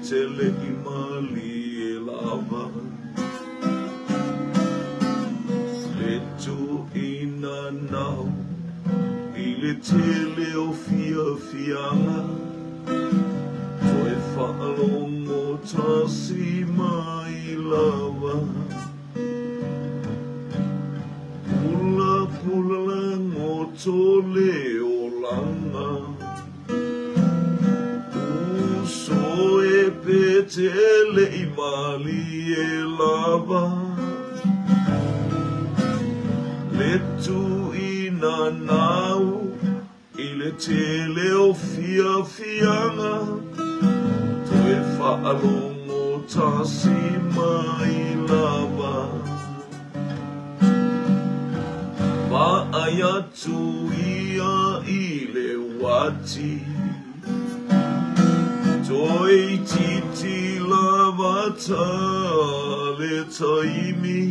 tele i mali e lava. Le tuuina nau i le tele o fiafiaga, toe faalogo tasi mai lava. Pulapula lagoto le olaga, uso e petele i malie lava. Le tuuina nau i le tele o fiafiaga, toe faalogo tasi mai lava. Vaai atu ia i le uati, toe itiiti lava ta le taimi.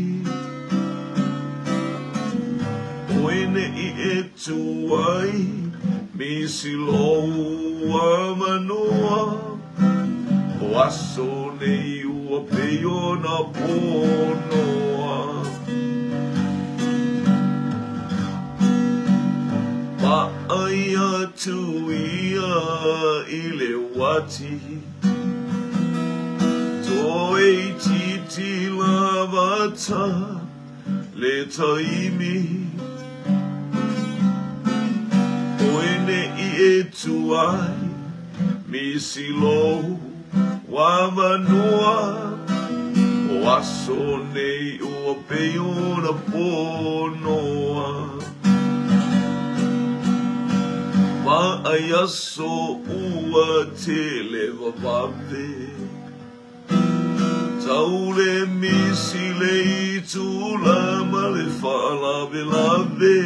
Oe nei e tu ai, misi lou avanoa, o aso nei ua pei ona ponoa. Vaai atu ia i le uati, toe itiiti lava ta le taimi. Oe nei e tu ai, misi lou avanoa, o aso nei ua pei ona ponoa. Vaai aso ua tele vavave, tau le misi le itula ma le faalavelave.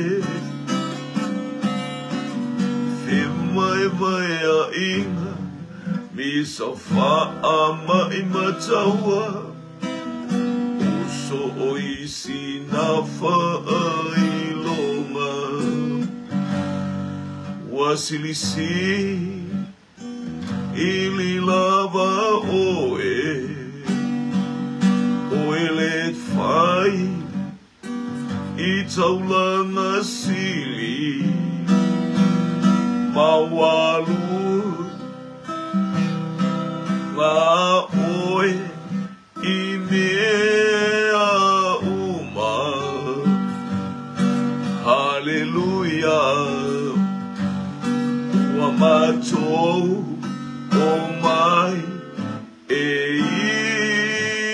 Femaemaeaiga misa faamai mataua, uso o isi na faailoga. Ua silisi ili lava oe, oe le fai i taulaga sili. Maualu ma oe i mea uma. Haleluia, ua matou o mai e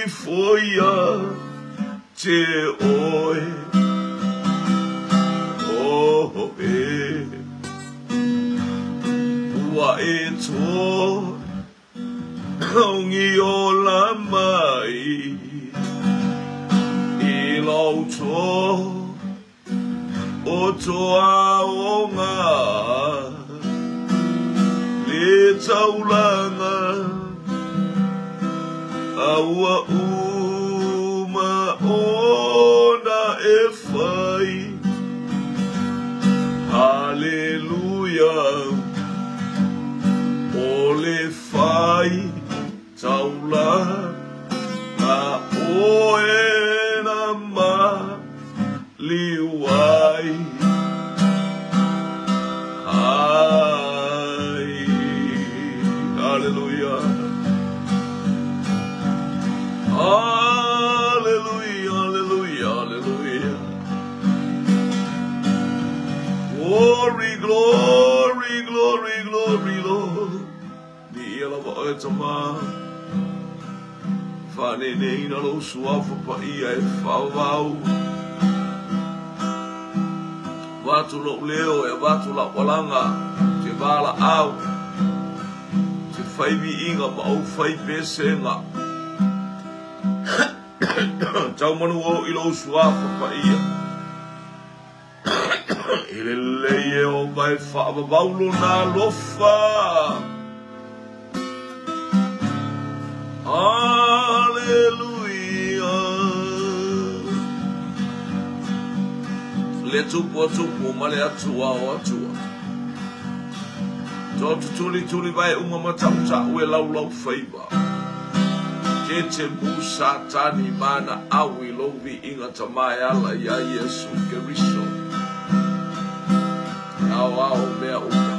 ifo ia te oe. Oh, e ua e togi ola mai i lau to o toaoga le taulaga a ua uma ona e fai. Haleluia, o le fai taulaga oe na maliu ai. Ai, haleluia, haleluia, haleluia, haleluia. Glory, glory, glory, glory, Lord. Viia lava oe Tama, faaneneina lou suafa paia e faavavau. Avatu lou leo e avatu lau alaga, te valaau, te fai viiga ma ou fai pesega. Tau manu o i lou suafa paia. E lelei e o mai faavavau lona alofa. Haleluia. Le tupu o tupu ma le atua o atua. Tō tutuli tuli vai uma ma tau tau e lau lau faiva. Tete musa tani mana au i lou viiga Tama e ala ia Iesu Keriso. Ao ao mea uma.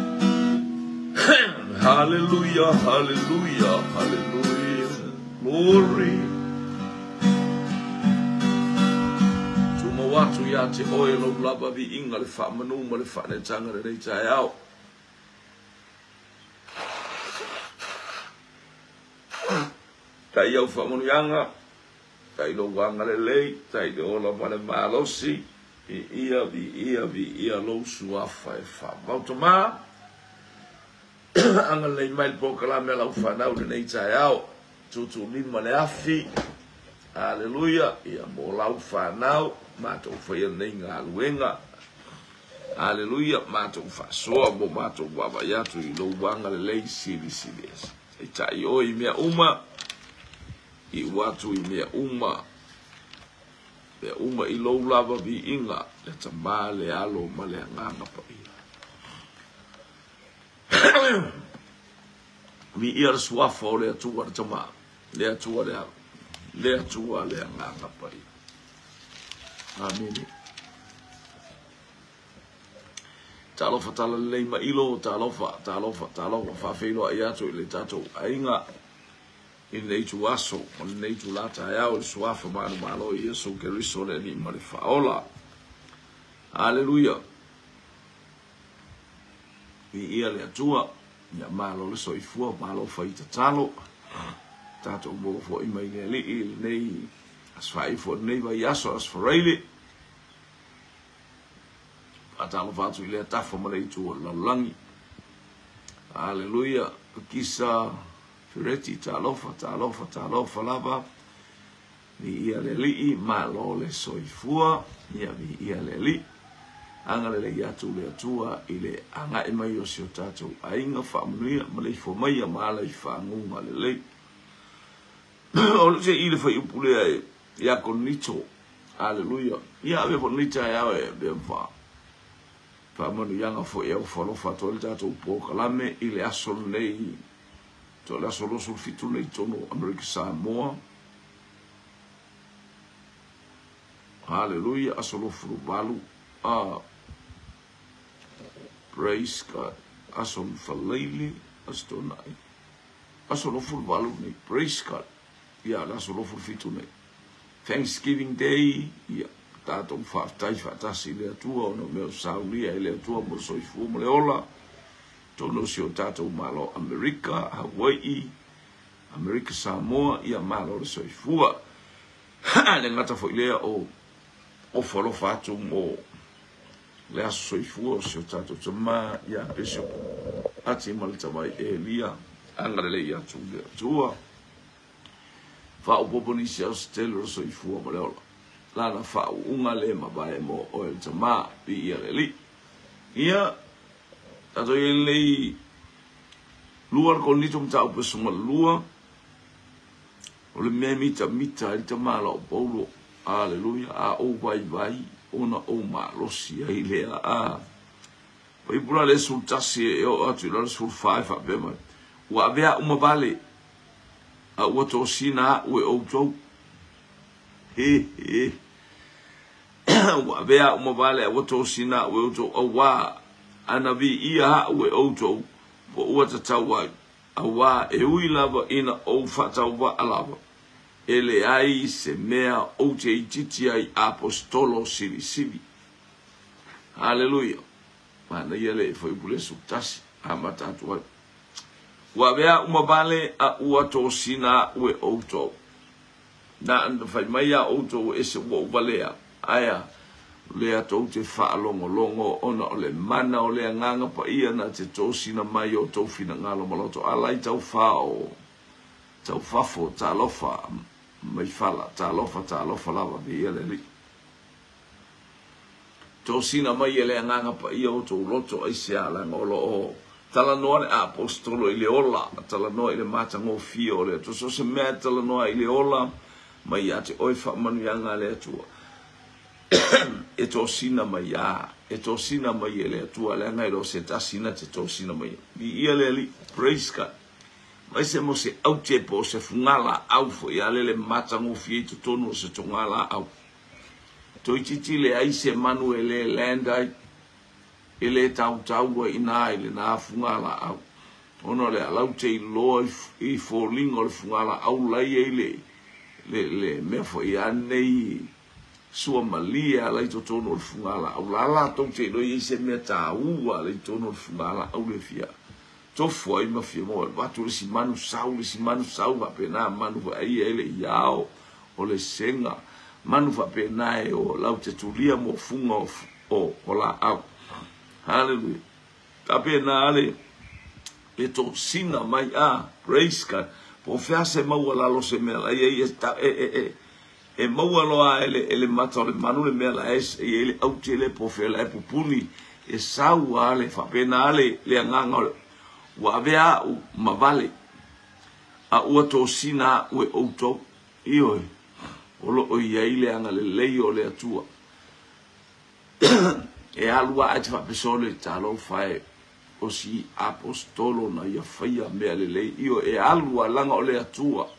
Hallelujah, hallelujah, hallelujah. Glory. Tumau atu ia te oe lou lava viiga le faamanu ma le faaneetaga lenei taeao. Tai au faamanuiaga, tai lou agalelei, tai le ola ma le malosi, viia, viia, viia lou suafa e faamau. Tama, agalelei mai le polokalame a lau fanau lenei taeao, tuutuulima le afi, Aleluia, ia mo lau fanau, matou faia lenei galuega. Aleluia, matou faasoa mo matou vaavaai atu i lou agalelei silisili ese. Taitai oe i mea uma, iu atu i mea uma, mea uma i lou lava viiga, le Tama, le Alo ma le Agaga Paia. Viia le suafa o le Atua le Tama, le Atua le Alo, le Atua le Agaga Paia. Amene. Talofa talalelei mailo, talofa, talofa, talofa, faafeiloai atu i le tatou aiga i lenei ituaso ma lenei itula taeao i le suafa manumalo i Iesu Keriso le Alii ma le Faaola. Aleluia. Viia le Atua, ia malo le soifua, malo fai tatalo. Tatou maua foi mai le Alii i lenei aso faaifo, lenei vaiaso, aso Faraile. Faatalofa atu i lea tafa ma le itu o le lalolagi. Aleluia. Kisa Fereti, talofa, talofa, talofa lava. Viia le Alii, malo le soifua, ia viia le Alii. Agalelei atu le Atua i le agai mai o si o tatou aiga faamanuia ma le ifo mai ia ma ala i faguga lelei. O le se i le fuaiupu lea e ia Korinito. Aleluia. Ia ave foi lenei taeao e avea ma faamanuiaga foi e aufalofa atu ai le tatou polokalame i le aso lenei, to le aso 27 lenei tonu o Amerika Samoa. Hallelujah, aso 28. Praise God. Aso Faleile, aso Toonai. Aso 28 nei. Praise God. Ia, le aso 27 nei. Thanksgiving Day, ia, tatou faafetai faatasi i le Atua ona o mea o saunia e le Atua mo le soifua ma le ola. Tonu o si o tatou Malo Amerika, Hawaii, Amerika Samoa, ia malo le soifua. Le gata foi lea o ofo alofa atu mo le aso soifua o si o tatou tama ia Bishop Ati ma le tamai Elia. Agalelei atu le Atua. Faaopoopo nisi aso se tele o le soifua ma le ola. Lana faauuga le mavae mo oe le tama, viia le Alii. Ia, tatou i ai lenei lua le Korinito mataupu e 12, o le mea e mitamita ai le tama la o Paulo, aleluia, a ou vaivai ona ou malosi ai lea. A fuaiupu la le 11 e oo atu i lalo 14 e faapea mai, ua avea au ma vale, a ua tosina au e outou. He he. Ua avea au ma vale, a ua tosina au e outou, auā ana viia au e outou, po ua tatau ai. Auā e ui lava ina ou faatauvaa lava, e leai se mea ou te itiiti ai aposetolo silisili. Haleluia! Manaia le fuaiupu le 11, amata atu ai. Ua avea au ma vale, a ua tosina au e outou. Na ana fai mai a outou ese ua ou valea, ae o lea tou te faalogologo ona o le mana o le Agaga Paia na te tosina mai o tou finagalo ma loto ala i taufao, taufafo, talofa, maifala, talofa, talofa lava, viia le Alii. Tosina mai e le Agaga Paia o tou loto aisea leaga o lo o talanoa le aposetolo i le ola, talanoa i le matagofie o le Atua. So se mea e talanoa i le ola mai ia te oe faamanuiaga a le Atua. E tosina mai a, e tosina mai e le Atua, leaga e le o se tasi na te tosina mai. Viia le Alii, praise God. Aemaise mo se aute po o se fugalaau foi a le le matagofie i totonu o se togalaau. Toeitiiti leai se manu e le land ai, e le tautau ai i ina i lena fugalaau. Ona o le a latou te iloa i foliga o le fugalaau la e i ai le mea foi a nei suamalie a la i totonu o le fugalaau. La latou te iloa i ai se mea taua la i totonu o le fugalaau le fia tofu ai ma fia maua. Avatu le isi manu sau, le isi manu sau, faapena manu faia ai le iao o le sega. Manu faapena e o lau te tulia mo fuga o laau. Hallelujah. Faapena le tosina mai a. Praise God. Po o fea se maua lalo se mea la ia e maua loa e le mata o le manu le mea la e i le aute le po fea la e pupuni e sau a le faapena le agaga o le ua avea au ma vale a ua tosina au e outou. Ioe, o loo i ai le agalelei o le Atua. E alu a e te faapesole i talofa e o si apostolo na ia faia mea lelei. Ioe, e alu a laga o le Atua.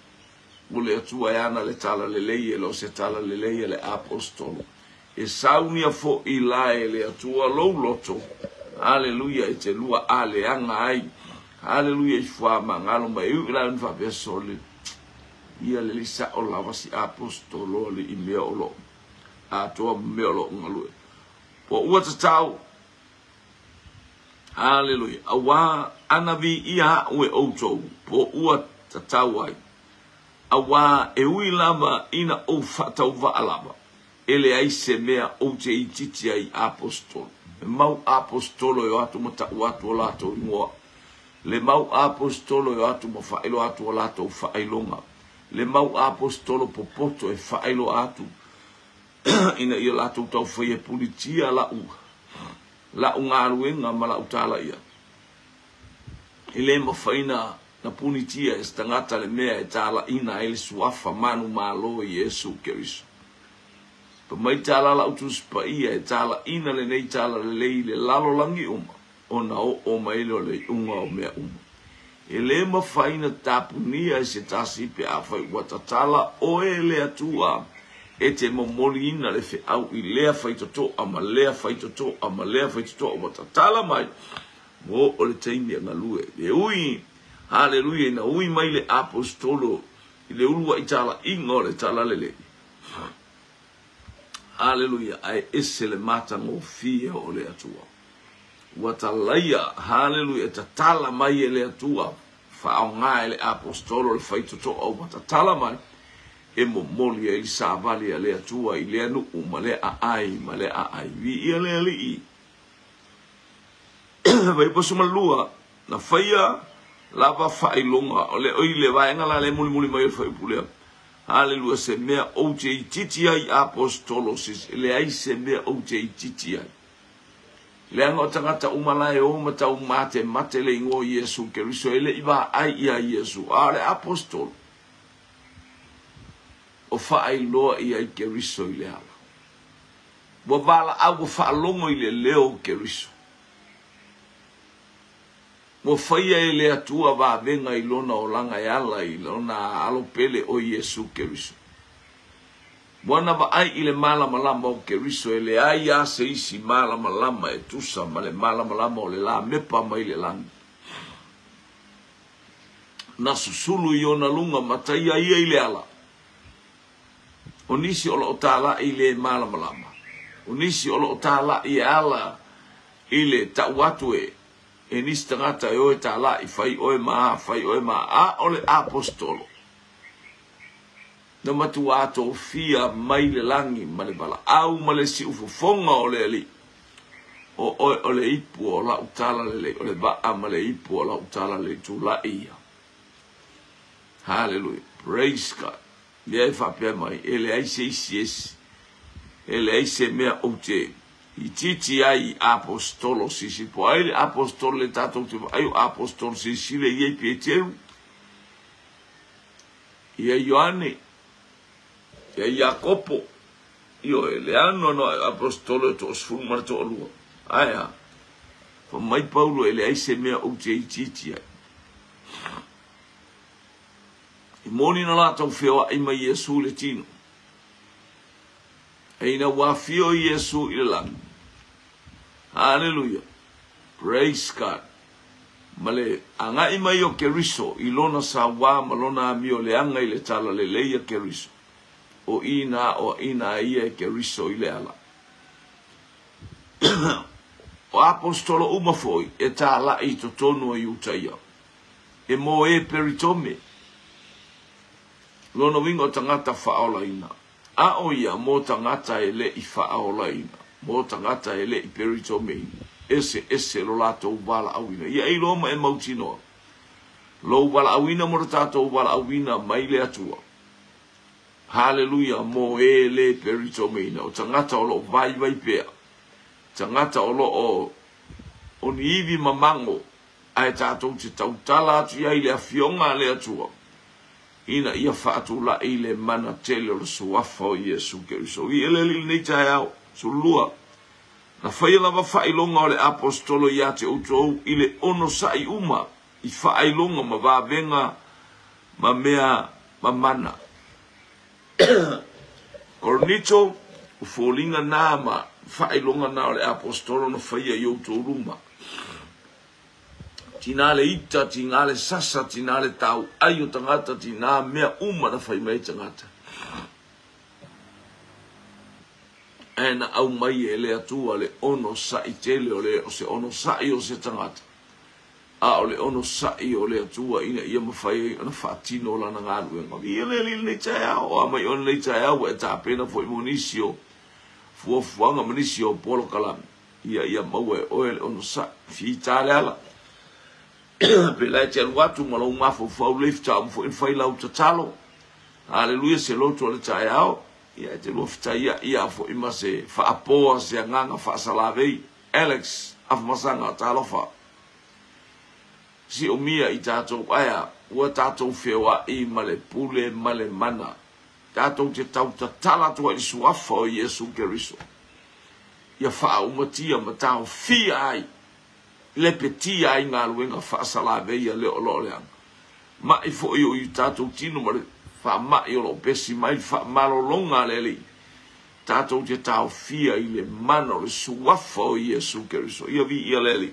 O le Atua e ana le tala lelei e lo se tala lelei e le apostolo. E saunia foi la e le Atua lou loto. Hallelujah, e te lua a le anga ai. Hallelujah, i fua mangalo mai ui la ni faapesole. Ia le lisa o lava si apostolo le i mea o lo. A toa mea o lo ngalue. Po ua tatau. Hallelujah. Awa anavi ia ue outou. Po ua tatau ai. Awa e ui lava ina ou whatau lava. E le ai se mea ou te itiiti ai apostolo. E mau apostolo e o atu ma tau atu o latou ingoa. Le mau apostolo e o atu ma whailo atu o latou whailonga. Le mau apostolo popoto e whailo atu. Ina ia latou tau whai e pulitia lau ngaluenga ma lau tala ia. E le mawhaina na punitia e stangata le mea e tala ina e le suafa manu malo i Iesu Keriso. Pa mai tala lau tuspa ia e tala ina le nei tala le lei le lalo langi uma. O na o o maile o le unga o mea uma. E le mawhaina tapunia e se tasi pe a whai watatala o e le Atua. E te momoli ina le wheau i lea whaitotoa ma lea whaitotoa ma lea whaitotoa watatala mai. Mo o le teimi a ngalue. Le ui, hallelujah, na ui mai le apostolo i le ulua i tala inga o le tala lele. Hallelujah, ae ese le mata ngofia o le Atua. Watalaia, hallelujah, tatala mai e le Atua. Whaonga e le apostolo le whaitotoa o watatala mai. E momoli e li savali a le Atua i le anu ma le aai ma le aai. Vi ia le alii. Vai poso malua, na whaia lava whailonga o le oi le vaenga la le muli muli mai o le whaipulea. Hallelujah, se mea ou te itiiti ai apostolo sis, le ai se mea ou te itiiti ai. Le anga o tangata umala e o matau mate mate le ingoa Iesu Keriso e le iwa ai ia Iesu, a le apostolo. O whaailoa ia i Keriso i le ala. Ua wala au ua whaalongo i le leo Keriso. Ua whaia e le Atua wawenga i lona o langa e ala i lona alopele o Iesu Keriso. Ua na vaai i le malamalama o Keriso e le ai a se isi malamalama e tusa ma le malamalama o le la mepa mai le langi. Na susulu i ona lunga mataia ia i le ala. O nisi o lo o tāla i le malamalama. O nisi o lo o tāla i ala i le tau atu e. E nisi tangata e oe tāla i whai oe maa, whai oe maa. A o le apostolo. Na matua ato fia mai le langi ma le wala au ma le si ufofonga o le ali. O oe o le ipu o la utala le o le waa ma le ipu o la utala le tula ia. Hallelujah. Praise God. Mea e whapea mai, e le ai se isi esi, e le ai se mea o te, i titi ai apostolo sisi, po ai le apostolo le tātou te ai o apostolo sisi le iei Peteru, ia Ioane, ia Iakopo, io e le ano no apostolo e to osfulu ma le to olua. Aia, fa mai Paulo e le ai se mea o te i titi ai. I moni na latou feoaʻi mai Iesu i le tino. E ina ua afio Iesu i le lagi. Haleluia. Praise God. Ma le agai mai o Keriso i lona sauā ma lona amio leaga i le talalelei a Keriso. O i na aoaʻina ai ia e Keriso i le ala. O aposetolo uma foi e tālaʻi i totonu o Iutaia. E moe peritome. Lona uiga o tagata faaolaina. A o ia mo tagata e le i faaolaina, mo tagata e le i peritomeina. Ese ese lo latou valaauina. Ia e iloa ma e mautinoa lou valaauina mo le tatou valaauina mai le Atua. Haleluia, mo e le peritomeina, o tagata o lo o vaivai pea, tagata o lo o o ni ivi mamago, ae tatou te tautala atu i ai i le Afioga a le Atua, ina ia faatulai le mana tele o le Suafa o Iesu Keriso. I ele alii lenei taeao, 12, na faia lava faailoga o le Aposetolo ia te outou i le onosai uma i faailoga ma vavega ma mea mamana. Korinito, o foliga na ma faailoga na o le Aposetolo na faia i outou luma. Tina le ita, tina le sasa, tina le tau ai o tagata, tina mea uma na fai mai tagata. Ae na aumai e le Atua le onosai tele o le o se onosai o se tagata. A o le onosai o le Atua ina ia mafai ai ona faatino lana galuega. Viia le Alii i lenei taeao, o a mai oe lenei taeao ua e tapena foi mo nisi o fuafuaga ma nisi o polokalame. Ia ia maua e oe le onosai. Fita le ala. Pe la e te alu atu ma lou mafaufau lei faatoa uma foi ona fai lau tatalo. Haleluia, se loto o le taeao. Ia e te lua fetaiaʻi ia foi ma se faapoa se agaga faasalavei. Alex Afamasaga, talofa. Siomia i tatou aea, ua tatou feoaʻi ma le pule ma le mana. Tatou te tau tatala atu ai i le suafa o Iesu Keriso. Ia faaumatia ma taofia ai, lepetia ai galuega faasalaveia lea o lo o leaga. Maʻi foi o i tatou tino ma le faamaʻi o lo o pesi mai le faamalologa a le Alii. Tatou te taofia i le mana o le suafa o Iesu Keriso. Ia viia le Alii.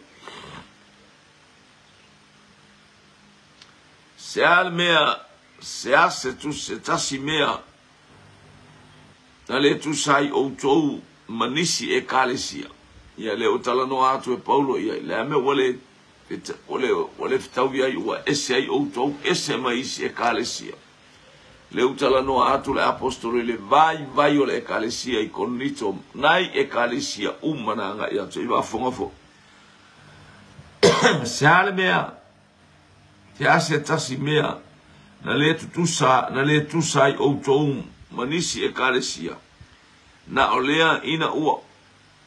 Se a le mea, se a se se tasi mea na le tusa ai outou ma nisi ekalesia. Ia lea ua talanoa atu e Paulo ia, le a mea ua le ua le ua le fetaui ai ua ese ai outou ese mai isi ekalesia. Lea ua talanoa atu le apostolo i le vaivai o le ekalesia i Korinito, nai ekalesia uma na agai atu i faafofoga foi. Se a le mea, se a se tasi mea na le tutusa, na le tusa ai outou ma nisi ekalesia, na o lea ina ua,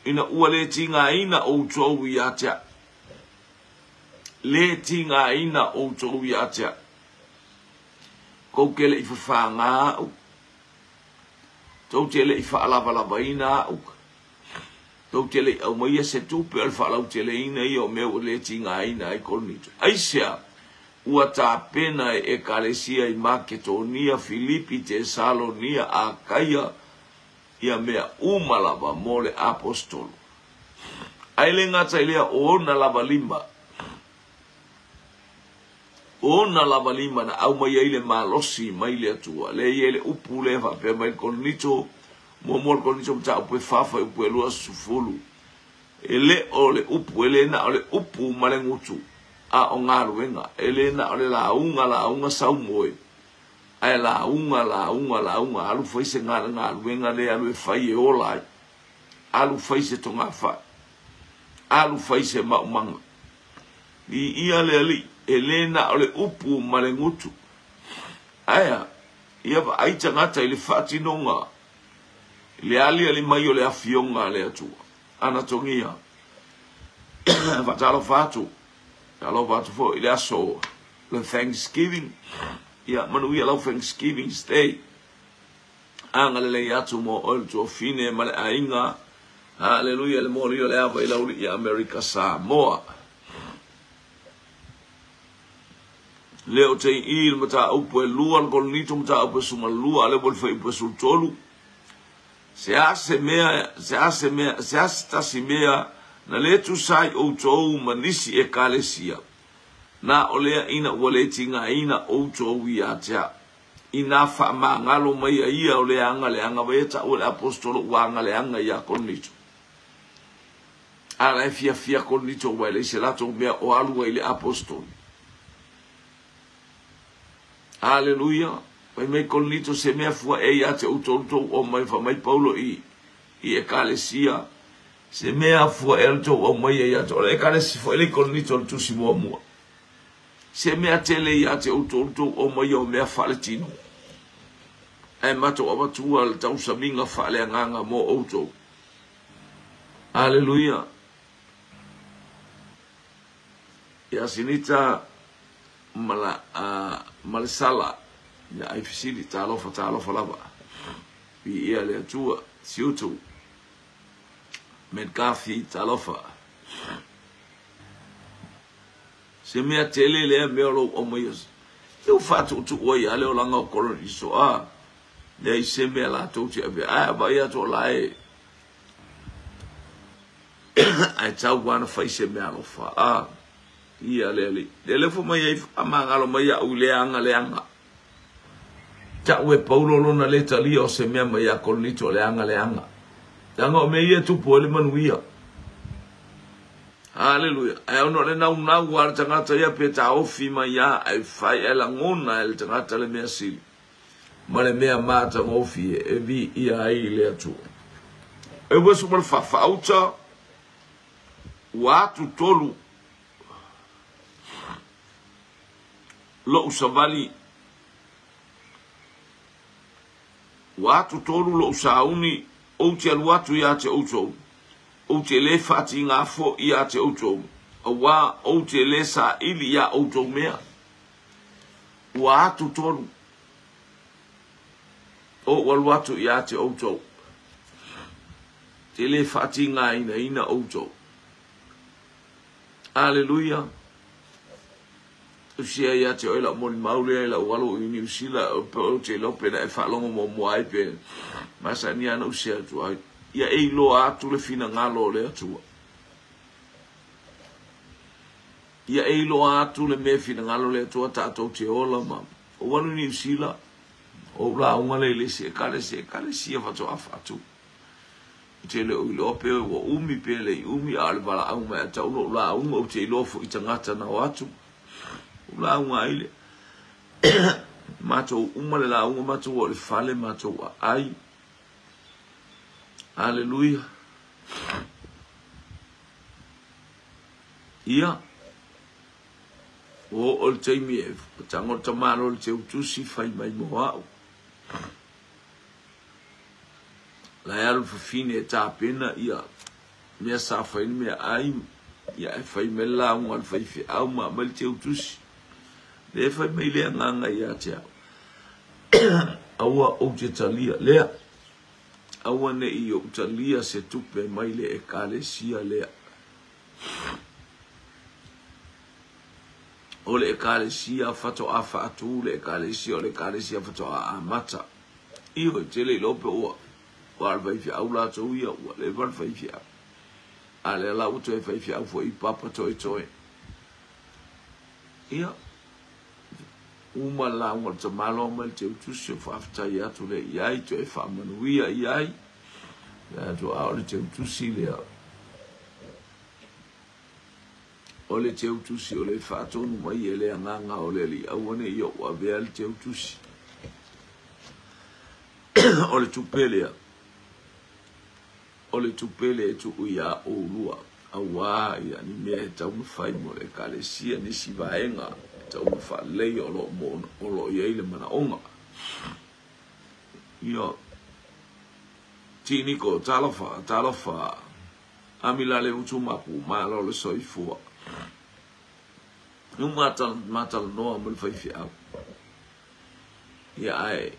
ina ua le tigaina outou ia te au. Le tigaina outou ia te au. Kou te le i fafāgā au. Tou te le i faalavalavaina au. Tou te le i aumaia se tupe o le faalauteleina ia o mea ua le tigaina ai Korinito. Aisea ua tapena e Ekalesia i Maketonia, Filipi, Tesalonia, Akaia ia mea uma lava mo le Aposetolo. Ae le gata i lea o ona lava lima, Ona lava lima na aumai ai le malosi mai le Atua. Lea e i ai le upu lea e faapea mai le Korinito, muamua le Korinito mataupu e fa, fuaiupu e 20. E le o le upu, e le na o le upu ma le gutu, a o galuega. E le na o le lauga, lauga saumoe, ae lauga, lauga, lauga, alu fai se galuega lea alu e fai e ola ai. Alu fai se togafai. Alu fai se maumaga. Viia le Alii, e le na o le upu ma le gutu. Aea, ia vaai tagata i le faatinoga, i le aliali mai o le afioga a le Atua. Anatogia, faatalofa atu, talofa atu foi i le aso o le Thanksgiving. Ia, manuia lau Thanksgiving Day. Agalelei atu mo oe le tuafine ma le aiga. Haleluia le moli o le ava i lauli i Amerika Samoa. Le o te i le mataupu e 2 le Korinito mataupu e 12 a le ua le fuaiupu e 13. Se a se mea, se a se mea, se a se tasi mea na le tusa ai outou ma nisi ekalesia, na o lea ina ua le tigaina outou ia te au. Ina faamagalo mai ai ia o le aga vai e ta'u e le aposetolo ua agaleaga iā Korinito. A la e fiafia Korinito ua e leai se latou mea o alu ai i le aposetolo. Aleluia! Fai mai Korinito se mea fua'e iā te outou le tou omai fai mai Paulo i i ekalesia se mea fua'e le tou aumaia iā te o le ekalesia foi le i Korinito le tusi muamua. Se mea tele iā te outou le tou aumaia o mea faaletino. Ae matou avatua le tausamiga faaleagaga mo outou. Aleluia! Ia Sinita ma ma le Sala ia ai fesili talofa talofa lava. Viia le Atua. Siutu. Metcalfe talofa. Se mea tele lea mea o lou aumaia. E ua faatuutuu ai lava le olaga o Koloniso a. Leai se mea latou te avea. Ae vaai atu o la e ae tau lava na fai se mea alofa. A, ia le alii. Le lefo mai ai faamagalo mai au i lea aga leaga. Ta'u e Paulo lona lē talia o se mea mai iā Korinito o le aga leaga. Leaga o mea ia e tupu ai le manuia. Haleluia. Ae ona o le naunau a le tagata ia pe taofi mai a ae fai ae lagona e le tagata le mea sili ma le mea matagofie e viia ai le Atua. E ua su ma le faafauta ua atu tolu lo'u savali ua atu tolu lo'u sauni ou te alu atu iā te outou ou te lē faatigā fo'i iā te outou auā ou te lē saili iā outou mea ua atu tolu ou alu atu iā te outou te lē faatigāinaina outou. Aleluia. Usia ia te oe lau molimau lea i lau alu i Niu Sila pe ou te iloa pe na e faalogo muamua ai pe masani ana usia atu ai. Ia e iloa atu le finagalo o le Atua. Ia e iloa atu le mea finagalo o le Atua tatou te ola ma ou alu i Niu Sila ou lauga le i le isi ekalesia ekalesia faatoa faatu. Ou te le o iloa pe ua umi pe le i umi a o le valaau mai a tau lou lauga ou te iloa foi tagata na o atu. Ou lauga ai le matou uma le lauga matou o le fale matou aai. Aleluia. Ia, ua oo le taimi e tago le tamaloa i le teutusi fai mai mo au. La e alu fafine e tapena ia mea sa fai le mea ai ia e fai mai le lauga a le faifeau ma aumai le teutusi. Le fai mai le agaga ia te au. Aua ou te talia lea. Aua ne i ou talia se tupe mai le ekalesia lea. O le ekalesia faatoa faatu le ekalesia o le ekalesia faatoa amata. Ioe, tele iloa pe ua ua le faifeau latou ia, ua leva le faifeau. A lea la ua toe faifeau foi i papa toetoe. Ia, uma le lauga o le tamaloa mai le teutusi o faafetai atu lea i ai, toe faamanuia i ai. Ia atu a o le teutusi lea. O le teutusi o le faatonu mai e le agaga o le Alii, aua ne i ou avea le teutusi. O le tupe lea, o le tupe lea e tuu iā oulua, auā ia ni mea e tau na fai mo le ekalesia, nisi vaega e tau na faaleleia o lo o o lo o i ai le manaoga. Ia, Tiniko, talofa, talofa. Ami la le utu mapu, malo le soifua. Nu matalanoa ma le faifeau. Ia ae,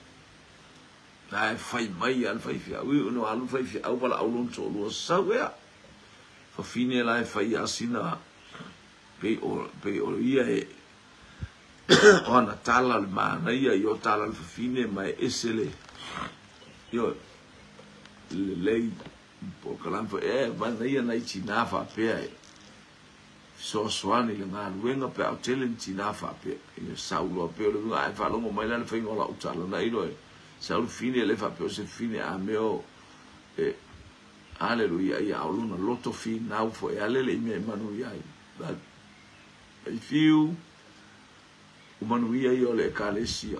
ae fai mai a le faifeau. Iu no alu faifeau valaau lona toalua sau ea. Fafine la e fai a sina pei o, pei o ia e O ana tala o le manaia i o tala le fafine ma e ese le ioe lelei polokalame foi e manaia nai tinā faapea e fesoasoani i le galuega pe a o tele ni tinā faapea ina sau loa pei o le uiga a e faalogo mai la le faiga o lau tala na iloa e sau le fafine e le faapea o se fafine a mea o e Aleluia ia o lona loto finau foi ale le i mea e manuia ai ai fiu o manuia ia o le ekalesia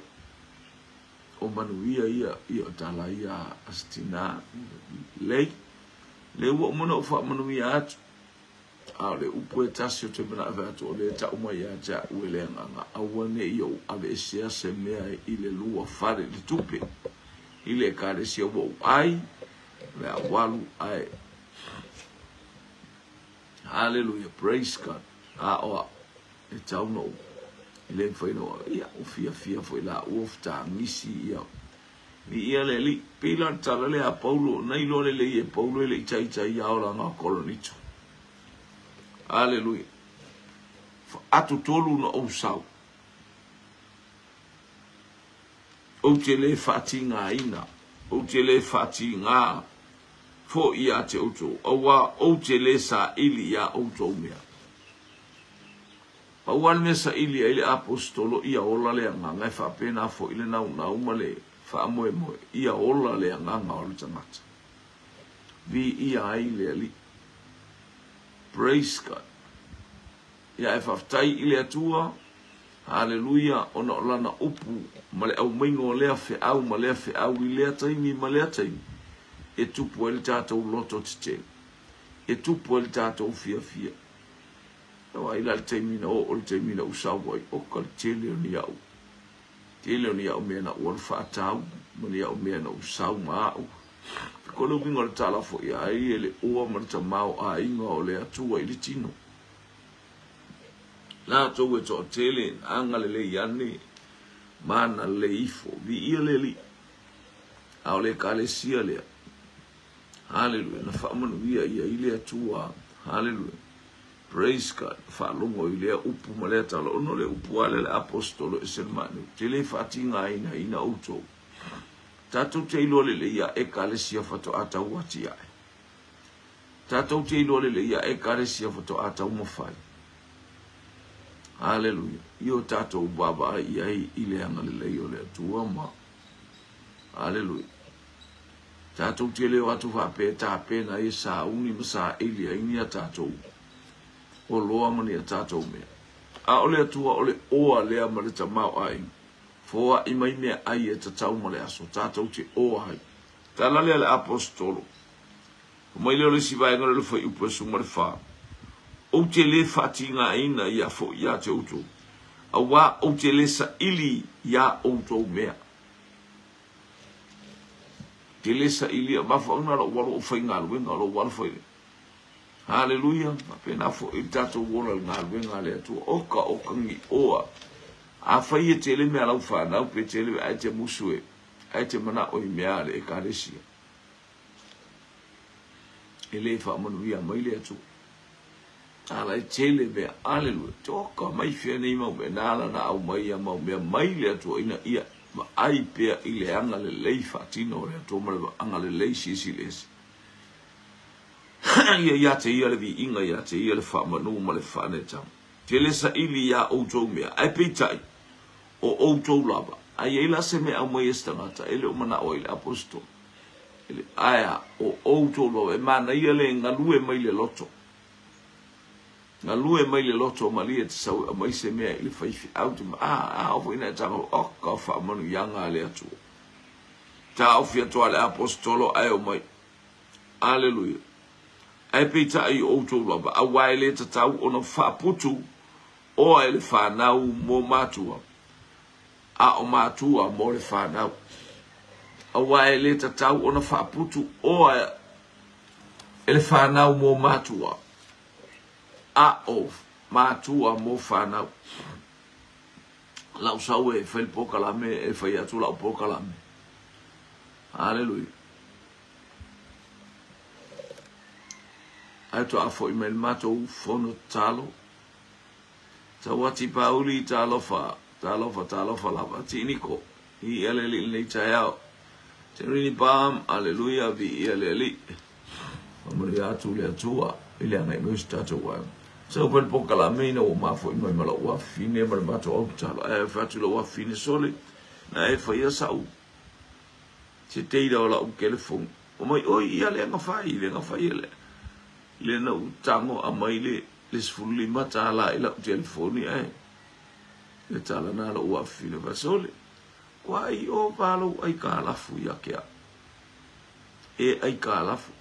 o manuia ia ia o tala ia a se tinā lei le ua uma ona ou faamanuia atu a o le upu e tasi o te manaʻo fai atu o lea e tau mai ia te a'u e le agaga aua ne i ou aveesea se mea i le lua fale i le tupe i le ekalesia ua ou ai le awalu ae Hallelujah, praise God. A o a'u e tau na ou e le mafai na ou ia ua fiafia foi la ua fetagisi ia viia le Alii. Pei la o le tala lea a Paulo, na iloa lelei e Paulo e le i taitai ia olaga o Koronito. Aleluia. Faatotolu na ou sau. Ou te le faatigaina, ou te le faatigā foi ia te outou, auā ou te le saili iā outou mea. Pau lava le mea saili ai le Aposetolo ia ola le agaga e faapena foi le naunau ma le faamoemoe ia ola le agaga o le tagata. Viia ai le Alii. Praise God. Ia e faafetai i le Atua, Haleluia, ona o Lana upu ma le aumaiga o lea feau ma lea feau i lea taimi ma lea taimi, e tupu ai le tatou loto tetele, e tupu ai le tatou fiafia. Na vaai la le taimi na oo le taimi na ou sau ai, oka le tele o ni au, tele o ni au mea na ou alu faatau, ma ni au mea na ou sau ma au. Ko le uiga o le tala foi ai e le oa ma le tamaoaiga o le Atua i le tino. Latou e toatele na agalelei ane ma agalelei ifo. Viia le Alii. A o le Ekalesia lea. Haleluia. Na faamanuia ia i le Atua. Haleluia. Praise God. Faalogo i lea upu ma lea tala. Ona o le upu lava lea le Aposetolo e se le maanuu. Te le faatigaina outou. Tatou te iloa lelei ia Ekalesia faatoa tau atiae. Tatou te iloa lelei ia Ekalesia faatoa taumafai. Haleluia. I o tatou vaavaai i ai i le agalelei o le Atua ma Haleluia. Tatou te le o atu faapea e tapena ai e sauni ma saili ai ni a tatou oloa ma ni a tatou mea. A o le Atua o le oa lea ma le tamaoaiga. Foai mai mea ai e tatau ma le aso tatou te oa ai. Tala lea le Aposetolo. Fai mai lea o le isi vaega o le fuaiupu e 14, Ou te le faatigaina ia foi ia te outou, auā ou te le saili iā outou mea. Te le sailia, mafuaaga na lou alu ou faigaluega, lou alu fai. Haleluia, faapena foi le tatou ola i le galuega a le Atua. Oka, oka ni oa. Afai e tele mea a lau fanau, pe tele, ae te musu e, ae te manao i mea a le Ekalesia. E le faamanuia mai le Atua. A la e tele mea, aleluia, toka mai fea nei mau mea, na ala na aumai ia mau mea mai le Atua ina ia vaai pea i le agalelei faatino o le Atua ma le agalelei silisili ese. Ia ia te ia le viiga, ia te ia le faamanu ma le faaneetaga. Tele saili iā outou mea, ae peitai, o outou lava. A i ai la se mea aumai e se tagata, e le o manao ai le Aposetolo. Ae a, o outou lava, e manaia le galue mai le loto. Galue mai le loto malie te sau e aumai se mea i le faifeau te ma, a, a, o foi na e tago, o ka faamanuiaga a le Atua. Taofi atu a le Aposetolo ae omai. Aleluia. Ae peitai o outou lava, auā e le tatau ona faaputu oa e le fanau mo matua, a o matua mo le fanau. Auā e le tatau ona faaputu oa e le fanau mo matua, a o matua mo fanau. Lau sau e fai le polokalame, e fai atu lau polokalame. Haleluia. Ae toa foi mai le matou fono tatalo. Tauati Pauli talofa. Talofa, talofa lava. Tiniko, viia le Alii i lenei taeao. Terini Palm, aleluia, viia le Alii. Faamanuia atu le Atua i le agai mai o se tatou aiga. Sau fai le polokalame ina ua mafuai mai ma lou afafine ma le matou au tatalo. Ae fai atu i lou afafine, Sole, na e faia sau se teira o lau telefoni. Omai oi ia le na fai, le na fai le le na ou tago aumai le le $15 i lau telefoni ae le tala na lou afafine fai, Sole, ua ai o valou aikalafu ia te au. E aikalafu,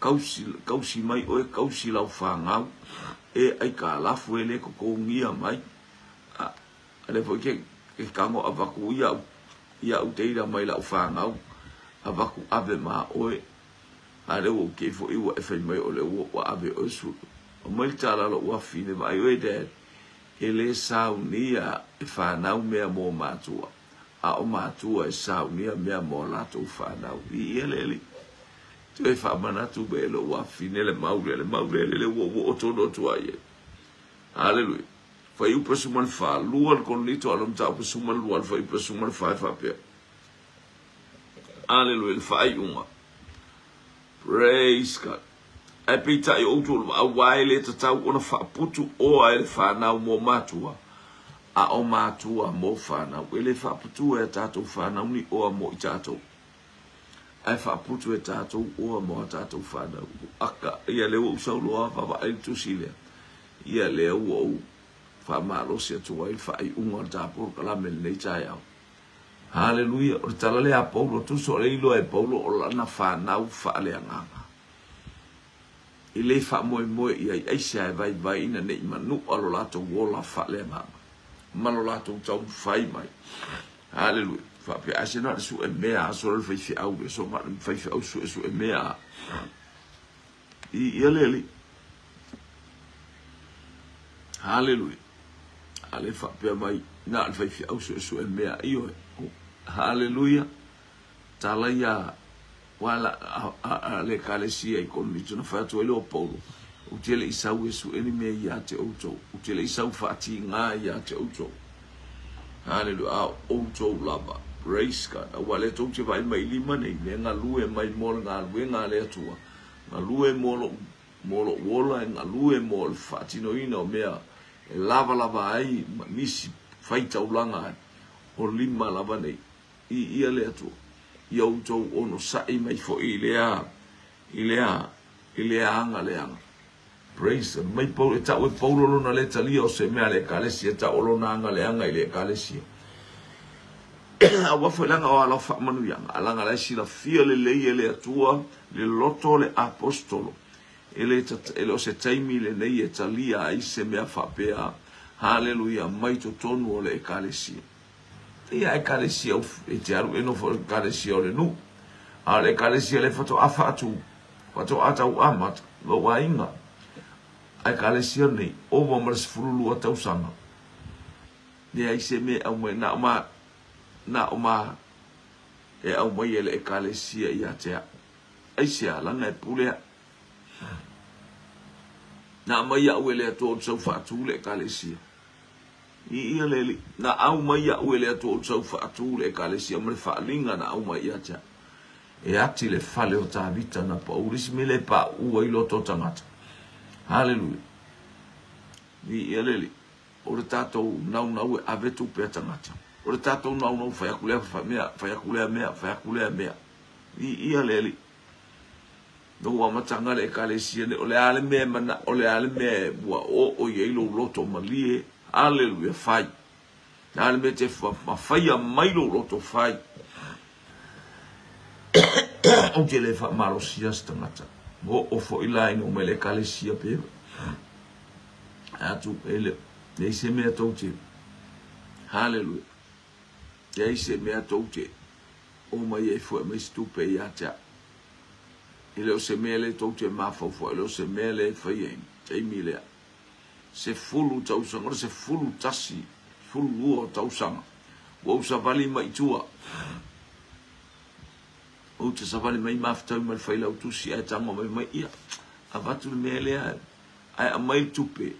kausi, kausi mai oe, kausi lau fanau, e aikalafu e le totogia mai. A, a lea foi ke, ke tago avatu ia au, ia au teira mai lau fanau, avatu ave ma oe. A lea ua ou kei foi ua e fai mai o lea ua ave oe sulu. Aumai le tala a lou afafine, vaai oe dad, e le saunia e fanau mea mo matua, a o matua e saunia mea mo latou fanau. I ia le alii. Toe faamanatu mai e lou afafine le mau lea, le mau lea lele ua ua oo tonu atu ai ai. Haleluia. Fuaiupu 14, 2 le Korinito a le mataupu 12 le fuaiupu 14 e faapea. Aleluia, le faaiuga. Praise God. Ae peitai o outou lava, auā e le tatau ona faaputu oa e le fanau mo matua, a o matua mo fanau. E le faaputua e a tatou fanau ni oa mo i tatou, ae faaputu e tatou oa mo a tatou fanau. Aka, ia lea ua ou sau loa vaavaai le tusi lea, ia lea ua ou faamalosi atu ai le faaiuga o le ta polokalame i lenei taeao. Haleluia! O le tala lea a Paulo, tusa o le iloa e Paulo o lana fanau faaleagaga. E le faamoemoe i ai aisea e vaivai ina ne i manua lo latou ola faaleagaga ma lo latou taumafai mai. Haleluia! Faapea, ai se na o le sue mea a solo le faifeau le so na o le faifeau suesue mea. I ia le Alii. Haleluia. A le faapea mai, na o le faifeau suesue mea. Ioe. Haleluia. Tala ia wala a le ekalesia i Korinito na fai atu ai le o Paulo, ou te le i sau e sue ni mea ia te outou, ou te le i sau faatigā ia te outou. Haleluia. A o outou lava. Praise God. Aua lea tou te vaai mai i lima nei, me galue mai mo le galuega a le Atua. Galue mo lou, mo lou ola, e galue mo le faatinoina o mea e lavalava ai ma nisi faitaulaga ai, o lima lava nei. I ia le Atua, ia outou onosai mai foi i lea, i lea, i lea aga leaga. Praise the Mai Paulo, e tau e Paulo lona le talia o se mea a le Ekalesia, e tau o lona aga leaga i le Ekalesia. Aua foi leaga o ala o faamanuiaga, a leaga la e silafia lelei e le Atua le loto o le apostolo. E le, e le o se taimi lenei e talia ai se mea faapea, haleluia, mai totonu o le Ekalesia. Ia Ekalesia e te alu e nofo i le Ekalesia o le nuu. A o le Ekalesia le faatoa faatu, faatoa tau amata, lou aiga. A Ekalesia nei, ova ma le 12 tausaga. Leai se mea e aumai, na o ma, na o ma e aumai e le Ekalesia ia te au. Aisea, leaga e pule au. Na aumai au e le Atua ou te sau faatu le Ekalesia. I ia le Alii, na aumai au e le Atua ou te sau faatu le Ekalesia ma le faaaliga na aumai ia te au. E ati le fale o Tavita na pau le isi mea le pauu ai loto o tagata. Haleluia. I ia le Alii, o le tatou naunau e ave tupe a tagata. O le tatou naunau fai atu lea mea, fai atu lea mea, fai atu lea mea. I ia le Alii. No amataga le Ekalesia nei, o le a le mea e mana, o le a le mea ua oo i ai lou loto malie, aleluia, fai. Le a le mea te faia mai lou loto, fai. Ou te le faamalosia se tagata. Oo foi la ina mai le Ekalesia pe atu e le leai se mea tou te haleluia. Leai se mea tou te o mai ai foi mai se tupe ia te au. E le o se mea lea tou te mafaufau, e le o se mea lea e fai ai taimi lea. 10 tausaga, o le 11, 12 tausaga, ua ou savali mai i tua. Ou te savali mai mafutaui ma le failautusi ae tago mai mai, ia, avatu le mea lea, ae aumai le tupe.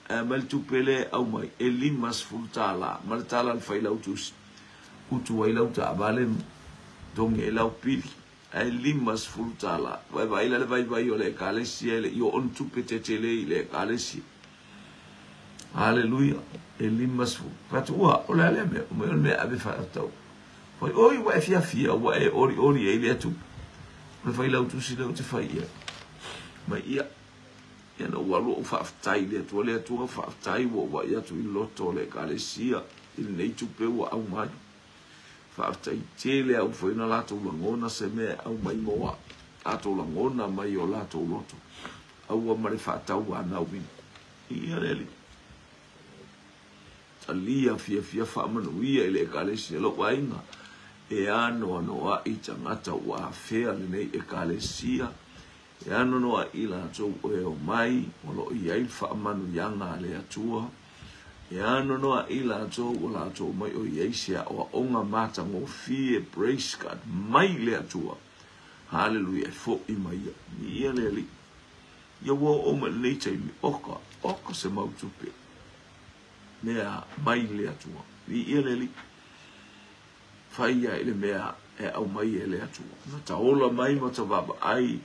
Ae aumai le tupe lea e aumai, e $50 ma le tala a le failautusi, utu ai lau taavale ma togi ai lau pili. Ae $50. Ua e vaai la le vaivai o le ekalesia e le i oo ni tupe tetele i le ekalesia. Haleluia. E 50. Fai atu, ua, o le a lea mea? Omai o le mea ave faatau. Fai, oi, ua e fiafia, ua e olioli ai lea tupe. O le failautusi lea ou te fai i ai. Mai ia. Ia na ou alu ou faafetai i le Atua, le Atua faafetai ua ou vaai atu i loto o le ekalesia i lenei tupe ua aumai. Faafetai tele au foi na latou lagona se mea e aumai mo au. Latou lagona mai o latou loto. Aua ma le faatauanauina. Ia le Alii. Talia fiafia faamanuia i le ekalesia lou aiga. E anoanoai tagata ua afea lenei ekalesia. E anoanoai i latou o e omai o lo o i ai le faamanuiaga a le Atua. E anoanoai i latou ua latou omai o i ai se aoaoga matagofie, praise God, mai le Atua. Haleluia, e fo'i mai ai. Viia le Alii. Ia ua oo mai lenei taimi, oka, oka se mau tupe. Mea mai le Atua. Viia le Alii. Fai ia i le mea e aumai e le Atua. Na taola mai ma ta vaavaai,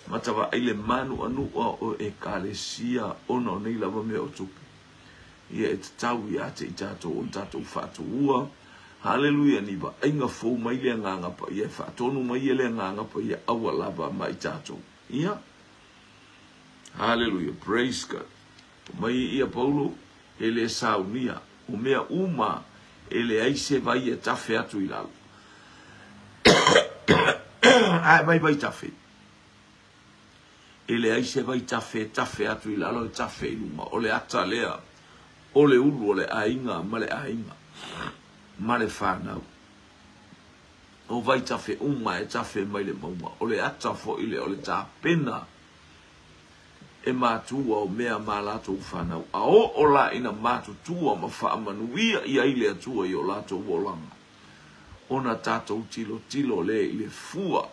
ma ta vaai le manuanua o ekalesia ona o nei lava mea o tupe. Ia e tatau ia te i tatou ona tatou faatuua. Haleluia, ni vaaiga fou mai le Agaga Paia e faatonu mai e le Agaga Paia aua lava ma i tatou. Ia. Haleluia, praise God. Mai ia Paulo, e le saunia, o mea uma e leai se vai e tafe atu i lalo. Ae vai vai tafe. E leai se vai tafe e tafe atu i lalo e tafe i luma. O le ata lea, o le ulu o le aiga ma le aiga ma le whanau. O vai tafe uma e tafe mai le mauga. O le ata foi lea o le tapena e matua o mea ma latou fanau, a oo la ina matutua ma faamanuia i ai le Atua i o latou olaga, ona tatou tilotilo lea i le fua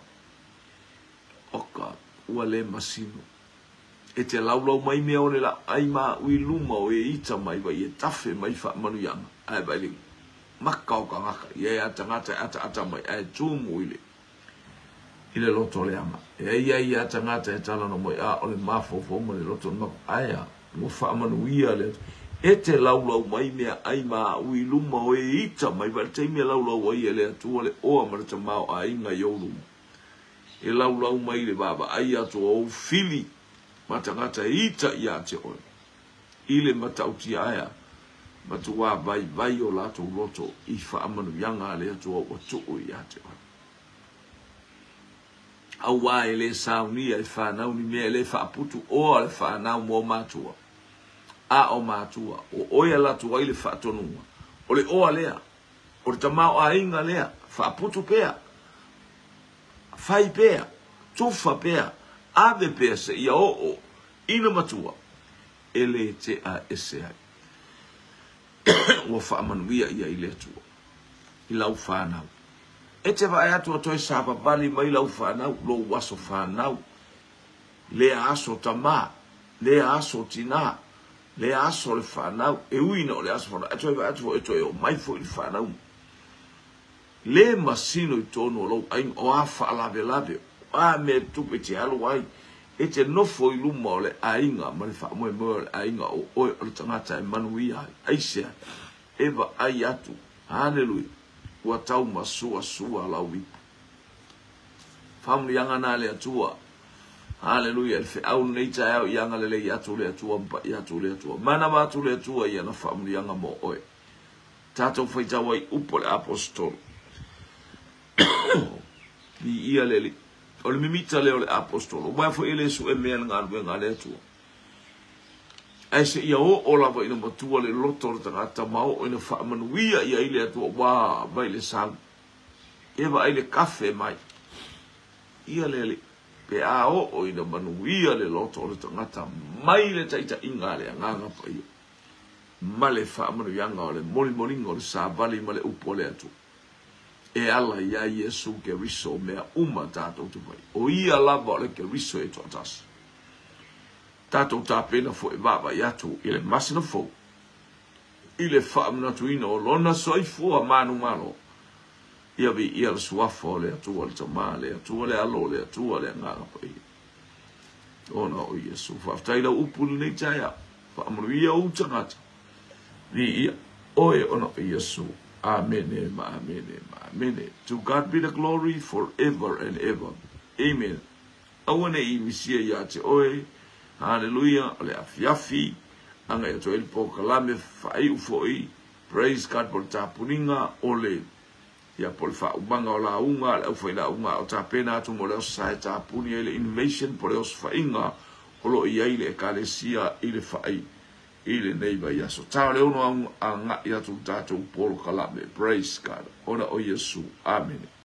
oka ua le masino. E te laulau mai mea o le laai ma au i luma o e ita mai vai e tafe mai faamanuiaga, ae vai le maka o tagata, ia e a tagata e ataata mai, ae tumu i le i le loto leaga. E ai ai ia tagata e talanoa mai, a o le mafaufau ma le loto o le maku, ae a, ua faamanuia le Atua. E te laulau mai mea ai ma au i luma o e ita mai, vai le taimi e laulau ai e le Atua le oa ma le tamaoaiga i ou luma. E laulau mai le vaavaai atu o ou fili ma tagata e ita ia te oe. I le matautia ae a, matuā vaivai o latou loto i faamanuiaga a le Atua ua tuu ia te oe. Auā e le saunia e whanau ni mea e le whaaputu oa le whanau mō matua. A o matua, o oe a latu ai le whaatonunga. O le oa lea, o le tamao aiga lea, whaaputu pea, whai pea, tufa pea, ave pea se ia oo, ina matua, e le te a ese ai. Ua faamanuia ia i le Atua i lau whanau. E te vaai atu a toe savavali mai lau whanau, lou aso whanau, lea aso tamā, lea aso tinā, lea aso le whanau, e ui na o le aso whanau, e toe vaai atu foi e toe omai foi le whanau. Le masino i tonu o lou aiga, o a faalavelave, o a mea tupe te alu ai, e te nofo i luma o le aiga ma le faamoemoe o le aiga o oe o le tagata e manuia ai. Aisea, e vaai atu, haleluia, ua tau masuasua lau ipu. Faamanuiaga na le Atua. Haleluia, le feau lenei taeao i agalelei atu le Atua ma paia atu le Atua. Manava atu le Atua i ana faamanuiaga mo oe. Tatou faitau ai upu o le aposetolo. Viia le Alii. O le mimita lea o le aposetolo. Aua foi e le sue mea le galuega a le Atua. Ae seia oo lava ina matua le loto o le tagata ma oo ina faamanuia i ai le Atua, ua vai le sau. E vaai le kafe mai. Ia le Alii. Pe a oo ina manuia le loto o le tagata mai le taitaiga a le Agaga Paia ma le faamanuiaga o le molimoliga o le savali ma le upu o le Atua. E ala ia Iesu Keriso mea uma tatou te fai. O ia lava o le Keriso e toatasi. Tatou tapena foi vaavaai atu i le masina fou i le faamanatuina o lona soifua manumalo. Ia viia le suafa o le Atua le Tama, le Atua le Alo, le Atua le Agaga Paia. Ona o Iesu. Faafetai lau upu i lenei taeao. Faamanuia ou tagata. Viia oe ona o Iesu. Amene ma amene ma amene. To God be the glory forever and ever. Amen. Aua ne i misia ia te oe. Haleluia. O le afiafi. Agai atu ai le polokalame faaiu foi. Praise God po le tapuninga o le ia po le faaumaga o lauga le aufailauga o tapena atu mo le aso sa e tapuni ai le invasion po le osofaiga o lo o i ai le ekalesia i le faai i lenei vaiaso. Ta o le ono agai atu le tatou polokalame. Praise God. Ona o Iesu. Amene.